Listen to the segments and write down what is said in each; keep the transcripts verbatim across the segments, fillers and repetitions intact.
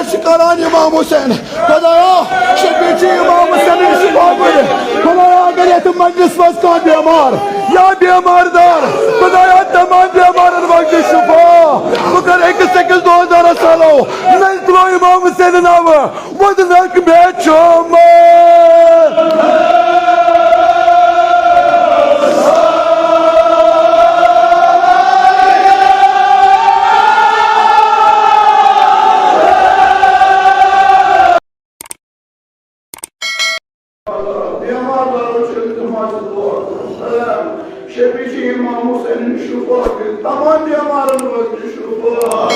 چھِ کران امام حسین۔ خدایا، شفیع چھِ امام حسین نِش شفا کٔرِتھ۔ خدایا، اگر یتھ مجلس منٛز کانٛہہ بیمار یا بیمار دار، خدایا، تمام بیمارن بخش شفا۔ بہٕ کرٕ أکِس أکِس دۄہس درس حالو۔ نٔے تُلو امام حسین ناوٕ۔ وۄنۍ نَکھ مےٚ چھُ مٲل۔ بیمار دارو چھِ تِم حظ دُعا کران۔ شفیع چھِ امام حسین شفا کٔرِتھ تمام بیمارن وٲتۍ شفا۔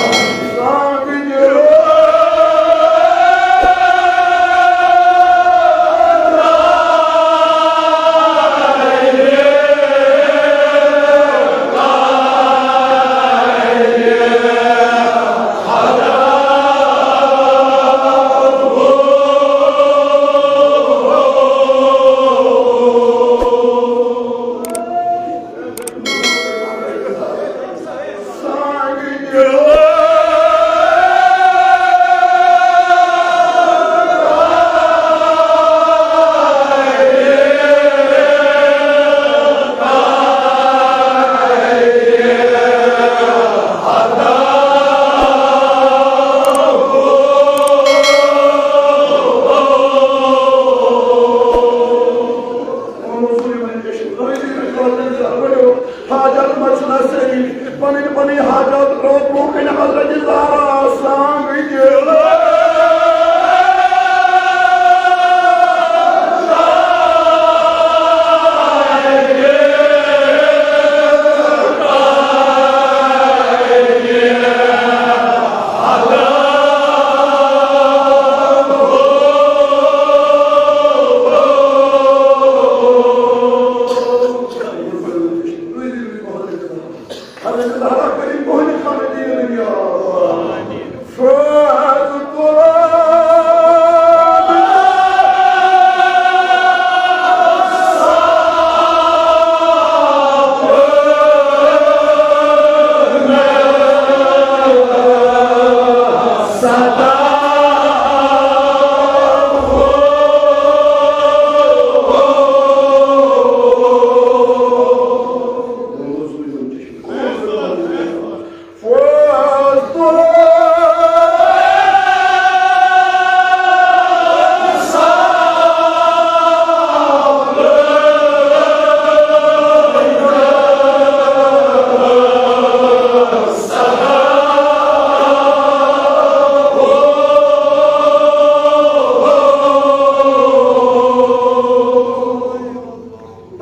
سانٛگہٕ دِلو۔ حاجت مچھنس سۭتۍ پنٕنۍ پنٕنۍ حاجت رۄب برونٛہہ کنہِ حضرت زہرا سانٛگٕے دِل۔ حضرت زہرا کٔرِن تُہٕنٛدِ خانہٕ دیٖنٕنۍ یاد۔ فیض تُلان۔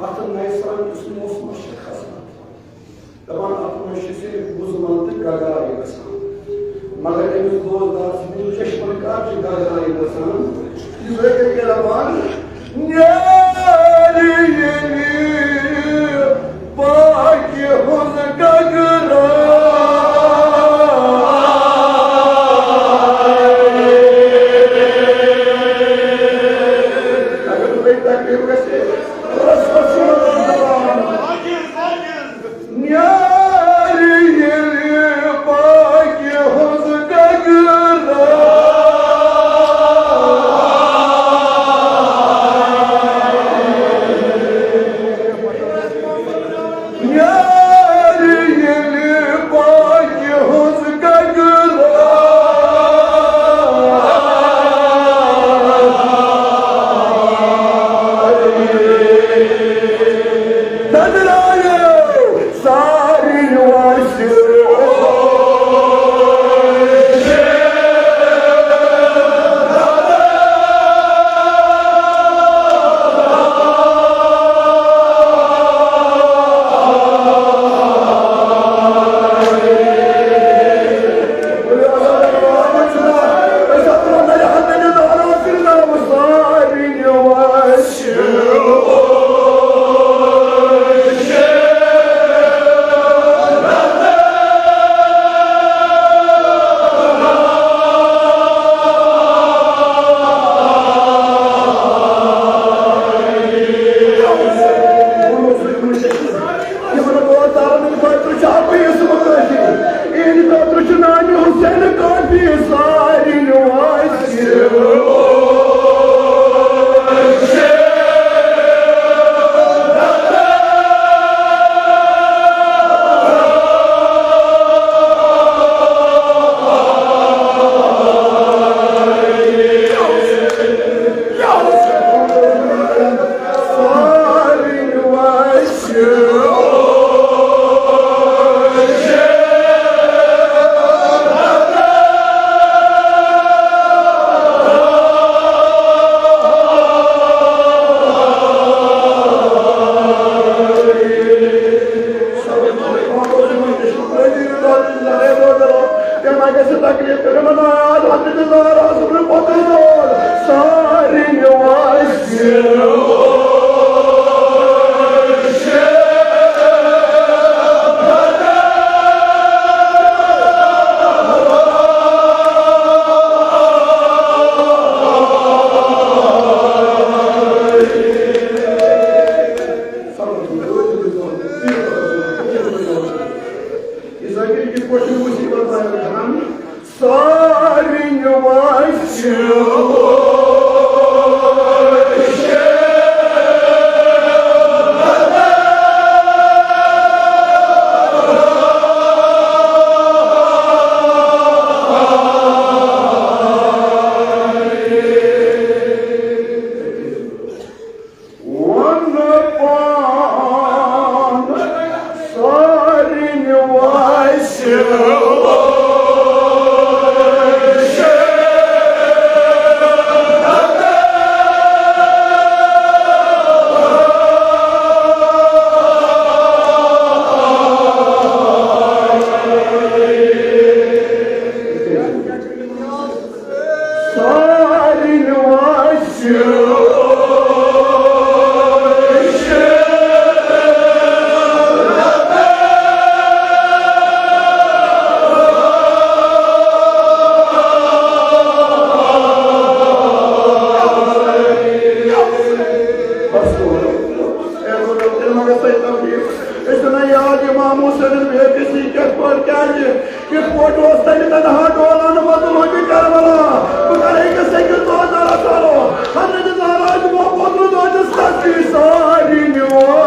اتھ نوِ سال کِس موسمس چھِ کھسان۔ دپان، اتھ منٛز چھِ صرف بُزمل تہٕ گگرایہِ گژھان۔ مگر أمِس دوستدار سٕنٛدِ چشمن کر چھِ گگرایہِ گژھان؟ یہِ زٲگِر کیٛاہ دپان؟ نیرِ ییٚلہِ پاکہِ ہُنٛد گگرا۔ اگر تۄہہِ تکلیف گژھِ، رسول اللہ۔ نیرِ ییٚلہِ پاکہِ ہٕنٛز گگرا۔ رمضان حضرت زہرا صبر پتر سارے نواز۔ یہ ذکر کِتھ پٲٹھۍ چھُ مُصیٖبت بیان کران؟ سارنٕے وَسہِ وَن پان سارنٕے وَسہِ۔ سارنٕے وَسہِ۔ أسۍ چھِنہ یاد امام حسین بیٚیہِ کِس یہِ کِتھ پٲٹھۍ کیٛازِ؟ کِتھ پٲٹھۍ اوس تَمہِ تنہا ڈولان مظلوم کربلا؟ بہٕ کرٕ أکِس أکِس دۄہس عرض کرو۔ حضرت زہرا چھِ محبوب دۄدس تسبیح ساری نِوان۔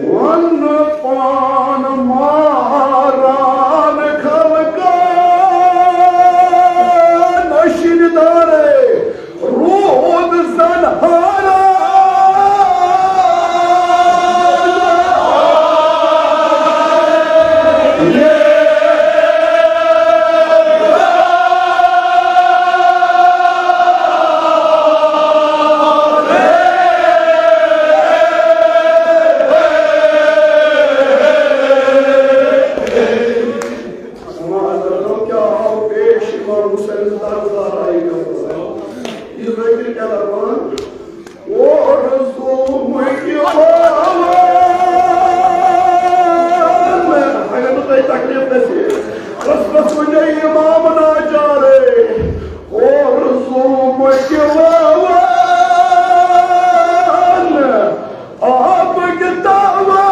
وَن پان ماران خلقن شِنہٕ دارے روٗد زن حٲران۔ کیٛاہ آو پیش امام حسین دردار آئی کربلا۔ یہ ذکر کیا دپان؟ اور ظلم کی آواز۔ اگر نہٕ تۄہہِ تکلیف گژھِ، رسمس منٛز چھِ امام ناچارے۔ اور ظلم کی آواز۔ آپ کے تاوان۔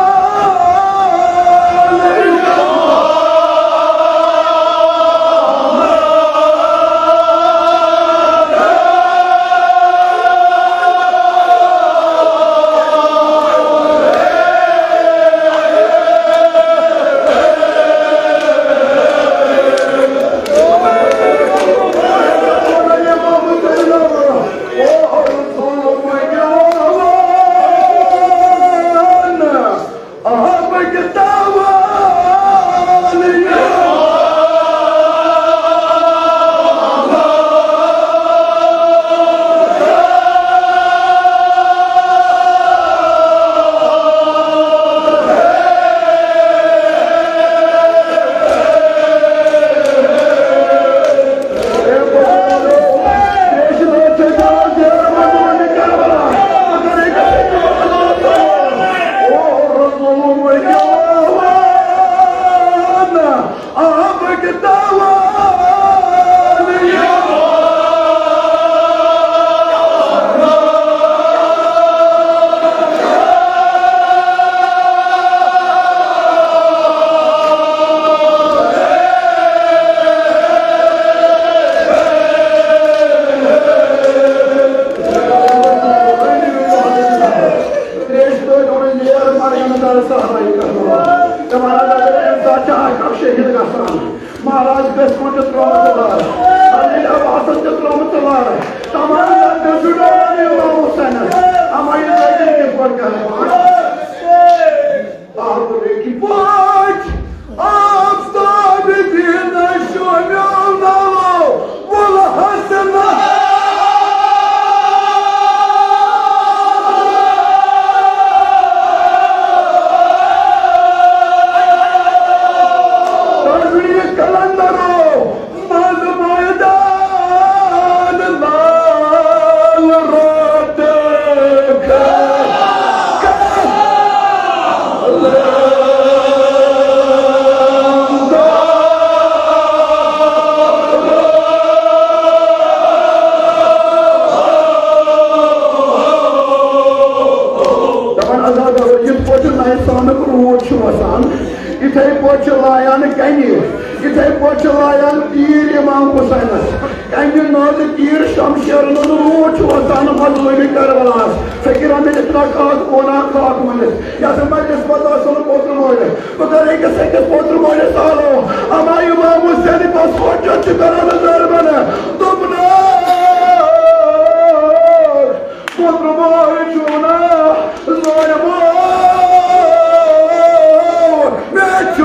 لایان کنہِ، یِتھے پٲٹھۍ چھِ لایان تیٖر امام حسینس۔ کنہِ نٲلۍ تیٖر شمشیرن ہُنٛد روٗد چھُ وسان مظلومِ کربلاہس۔ فقیرن ہٕنٛدۍ اتنا خاص قوناغ خاک ؤنِتھ۔ یتھ مجلس منٛز آسن پوتُر مٲلِس۔ بہٕ کرٕ أکِس أکِس پوتُر مٲلِس سالو۔ اما امام حسین پس حجت چھُ کران نظر بنہٕ۔ دوٚپنَس، دوٚپنَس، مٲلۍ چھُ ونان، ظٲلمو، مےٚ چھُ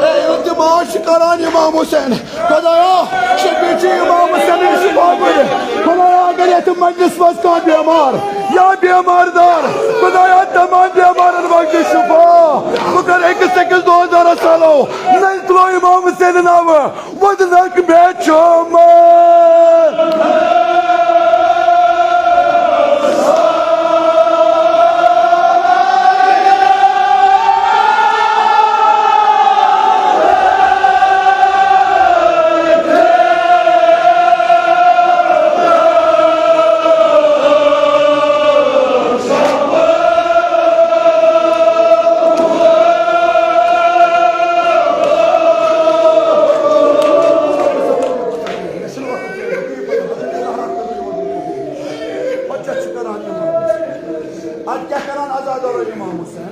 اے، التماس چھِ کران امام حسین، خدایا، شفیع چھِ امام حسین شفا بٔرِتھ۔ خدایا، اگر یتھ مجلس منٛز کانٛہہ بیمار یا بیمار دار، خدایا، تمام بیمارن بخش شفا۔ بہٕ کرٕ أکِس أکِس دۄہس دۄہس سالو، نٔرۍ تُلو امام حسین ناوٕ۔ وۄنۍ لٔگۍ مےٚ چومہٕ۔ پتہٕ کیٛاہ چھُ کران امام حسین؟ ادٕ کیٛاہ کران عزادارو امام حسین؟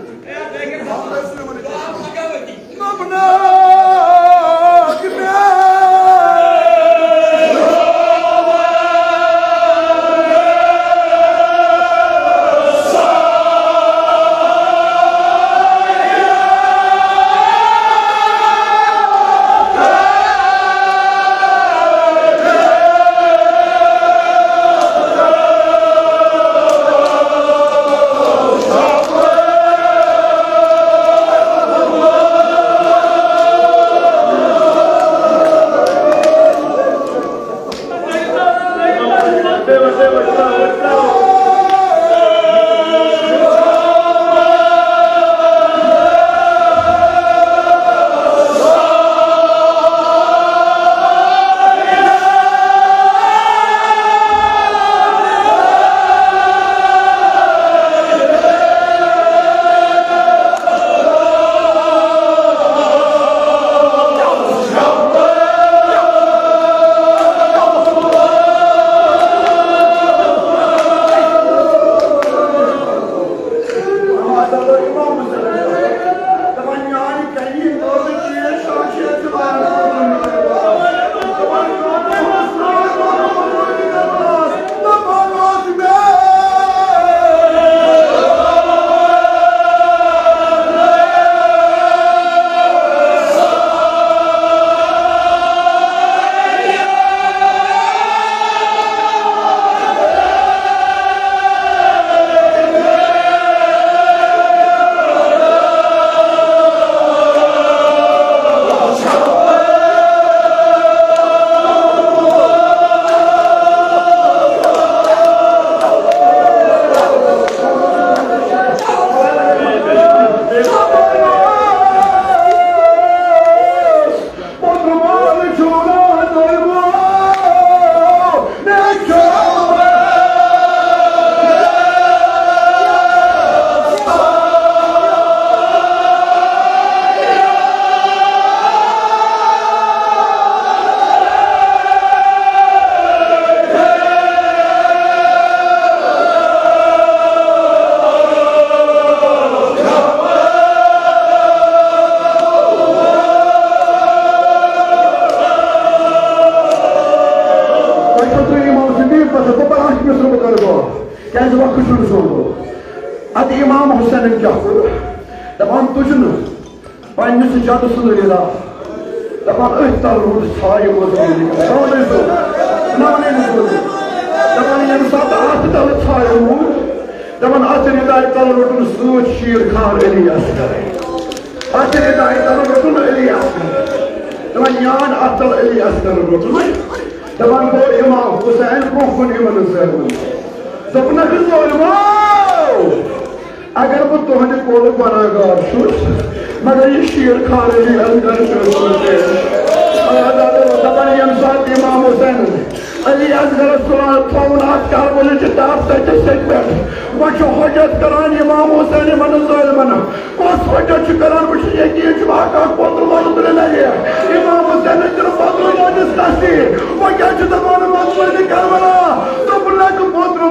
ادٕ امام حسینن کیٛاہ کوٚر؟ دپان تُج نہٕ پننِس جدٕ سُنٛد رضا۔ دپان أتھۍ تل روٗد ژھایہِ منٛز۔ دپان ییٚمہِ ساتہٕ اتھ تل ژھایہِ روٗد، دپان اتھ رضایہِ تل روٚٹُن سۭتۍ شیر خان علی اصغر۔ اتھ رضایہِ تل روٚٹُن علی اصغر۔ دپان یان اتھ تل علی اصغر روٚٹُن۔ دپان گوٚو امام حسین برونٛہہ کُن یِمن ظٲلمن۔ دوٚپنکھ ظٲلمو، اگر بہٕ تُہنٛدِ قولُک گۄناہگار چھُس، مگر یہِ شیر خان علی اصغر چھُ۔ دپان ییٚمہِ ساتہٕ امام حسین علی اصغرس تُلان تھوٚوُن اتھ کربلٕچہِ تپھ تٔتِس سیٚکہِ پٮ۪ٹھ، وۄنۍ چھُ حجت کران امام حسین یِمن ظٲلمن۔ کُس حجت چھُ کران؟ بہٕ چھُس یقین چھُ مےٚ اکھ اکھ پوتُر ووتُر لگہِ۔ امام حسینن دِژ پوتُر وٲلِس تسلی۔ وۄنۍ کیٛاہ چھُ دپان مظلومِ کربلا؟ دوٚپُن لگہِ پوتُر